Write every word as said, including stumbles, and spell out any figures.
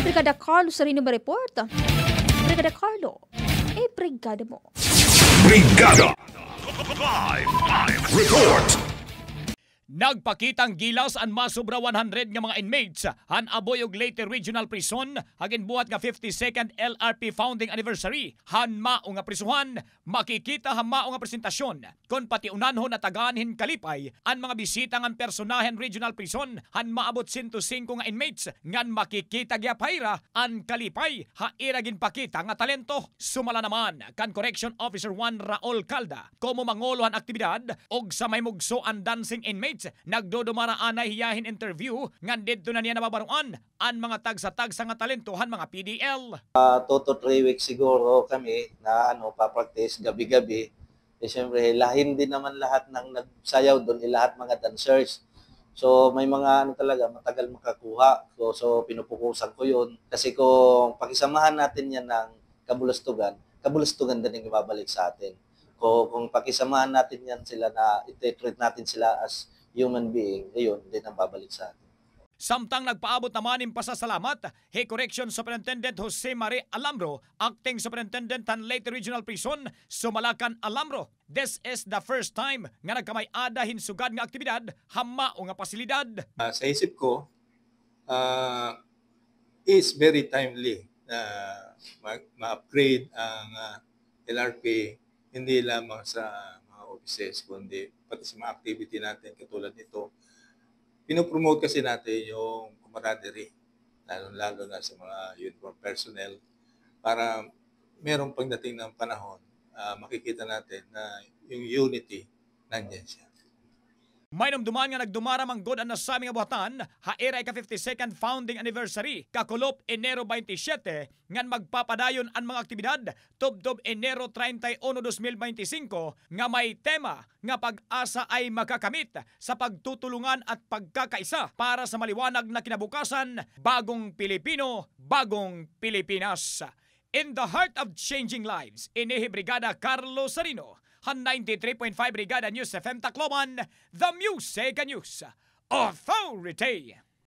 Brigada Carlo Sarino may report. Brigada Carlo, ibrigada mo. Brigada Live, live report. Nagpakita an gilas an masobra one hundred nga mga inmates han Abuy ug Leyte Regional Prison ha ginbuhat nga fifty-second L R P founding anniversary han mao nga prisohan. Makikita ha mao nga presentasyon kon patiunanhon natagaan hin kalipay an mga bisita ngan personahe han regional prison han maabot sento singko nga inmates ngan makikita gihap ha ira an kalipay ha ira ginpakita nga talento. Sumala naman kan Correction Officer Juan Raul Calda, komo mangulo han aktibidad, ug sa mahimugso an dancing inmates, nagdudumara anay hiya hin interview ngan didto na niya nababaroan an mga tagsa-tagsa nga talento han mga P D L. Ah, two to three weeks siguro kami na, ano, pa-practice gabi-gabi. Eh, siyempre, la-, hindi naman lahat ng nagsayaw doon, eh, lahat mga dancers. So, may mga, ano, talaga, matagal makakuha. So, so, pinupukusan ko yun. Kasi kung pakisamahan natin yan ng kabulastugan, kabulastugan din ang ibabalik sa atin. Kung, kung pakisamahan natin yan sila na i-treat natin sila as human being, ayun din ang babalik sa atin. Samtang nagpaabot naman hin pasasalamat hi Correction Superintendent Jose Marie Alamro, Acting Superintendent han Leyte Regional Prison, sumala kan Alamro, this is the first time nga nagkamay-ada hin sugad nga aktibidad ha mao nga pasilidad. Ah, sa isip ko, ah, is very timely na mag-, ma-upgrade ang, ah, L R P, hindi lamang sa mga offices, kundi pati sa mga activity natin katulad nito. Pinopromote kasi natin yung camaraderie, lalo-lalo na sa mga uniform personnel, para merong pagdating ng panahon, ah, makikita natin na yung unity, nandiyan siya. Mainumduman nga nagdumara man gud an nasami nga buhatan ha ira ika-fifty-second founding anniversary, kakulop Enero twenty-seven, ngan magpapadayon an mga aktibidad tubtob Enero treinta y uno, dos mil beintisinko, nga may tema nga Pag-asa ay Makakamit sa Pagtutulungan at Pagkakaisa para sa Maliwanag na Kinabukasan, Bagong Pilipino, Bagong Pilipinas. In the heart of changing lives, ini hi Brigada Carlo Sarino, han ninety-three point five Brigada News F M Tacloban, the music and news authority.